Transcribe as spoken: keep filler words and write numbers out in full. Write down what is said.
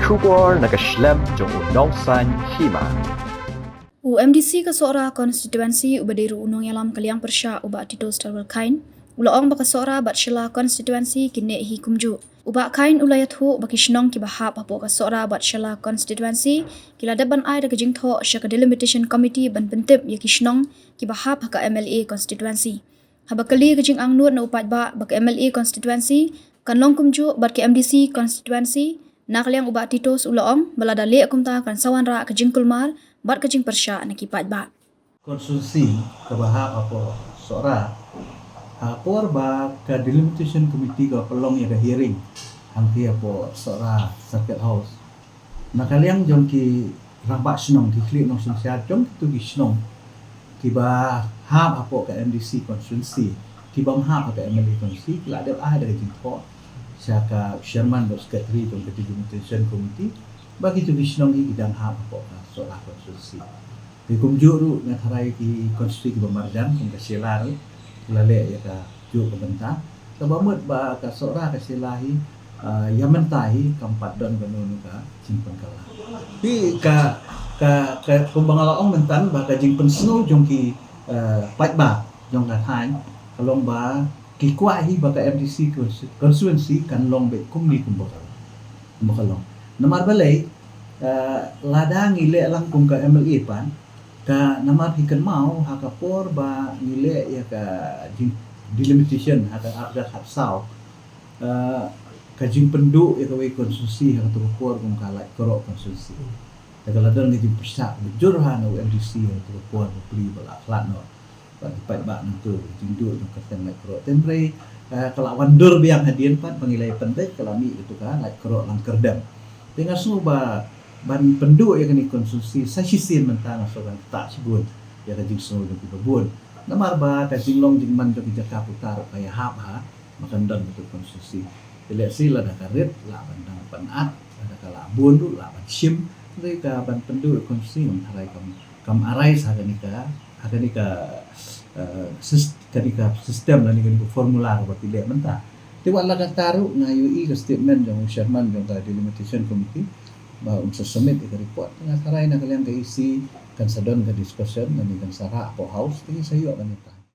Khubor na ka shlem jong u Nongsaiñ Hima. U MDC ka Sohra Constituency uba dei ruh u nongïalam ka liang pyrshah u Bah Tito Starwell Chyne u la ong ba ka Sohra bad Shella Constituency ki neh hi kumjuh. U Bah Chyne u la ïathuh ba ki shnong kiba hap hapoh ka Sohra bad Shella Constituency ki la dep ban ai da ka jingthoh sha ka Delimitation Committee ban pyntip ïa ki shnong kiba hap ha ka MLA Constituency. Haba kylli ka jingangnud na u paidbah ba ka MLA Constituency kan long kumjuh bad ka MDC Constituency, na ka liang u Bah Titos u la ong ba lada leh kumta kan sa wanrah ka jingkulmar bad ka jingpyrshah na ki paidbah. Constituency kaba hap hapoh Sohra, ha por ba ka Delimitation Committee ka pynlong ïa ka hearing hangtei hapoh Sohra Circuit House, na ka liang jong ki rangbah shnong, ki khlieh nongsynshar jong kito ki shnong kiba hap hapoh ka MDC Constituency, kiba ym hap ha ka MLA Constituency, ki la dep ai da ka jingthoh sha ka Chairman bad Secretary jong ka Delimitation Committee ba kito ki shnong hi ki dang hap hapoh ka Sohra Constituency. Te kumjuh ruh nga tharai ki constituency kiba marjan kum ka Shella ruh ki la leh ïa kajuh ka bynta. Kaba mut ba ka Sohra ka Shella hi, ah, ïa mynta hi kam pat don kano kano ka jingpynkylla. Te ka, ka, ka, kumba nga la ong mynta ba ka jingpynsngew jong ki, eh, paidbah jong ka thaiñ ka long ba ki kwah hi ba ka MDC constituency kan long beit kumne kumba ka long. Namar balei, eh, lada ngi leh lang kum ka MLA pat, ka namar phi kynmaw ha ka por ba ngi leh ïa ka jing-, delimitation ha ka arhajar khatsaw, eh, ka jingpynduh ïa kawei constituency ha kato ka por kum ka Laitkroh Constituency. Te ka la don ka jingpyrshah kaba jur ha na u MDC ha kato ka por, bapli ba la khlad noh. Bad ki paidbah nangto, jingduh jong ka kyrteng Laitkroh. Te hynrei, eh, ka la wan dur biang hadien pat ba ngi la ïa pynbeit, ka la mih kato ka Laitkroh Langkyrdem. Te nga sngew ba ban pynduh ïa kane constituency sa shisien mynta nga sngew kan ktah shibun ïa ka jingsngew jong kiba bun. Namar ba ka jinglong jingman jong ki jaka puta ruh ka ïahap ha Makan don betul konstitusi. Te lehse lada ka rit lah ban dang pynat, lada ka lah bun ruh lah ban shim. Hynrei ka ban pynduh konstitusi ngam tharai kam, kam arai sa kane ka, ha kane ka, eh, sis-, kane ka system lane kane ka formula kaba phi leh mynta. Te wat la katta ruh nga ïohi ka statement jong u chairman jong ka delimitation committee ba un sa submit ïa ka report. Nga tharai na ka liang ka E C kan sa don ka discussion lane kan sa rah hapoh House, te ngin sa ïoh ban ïa ka.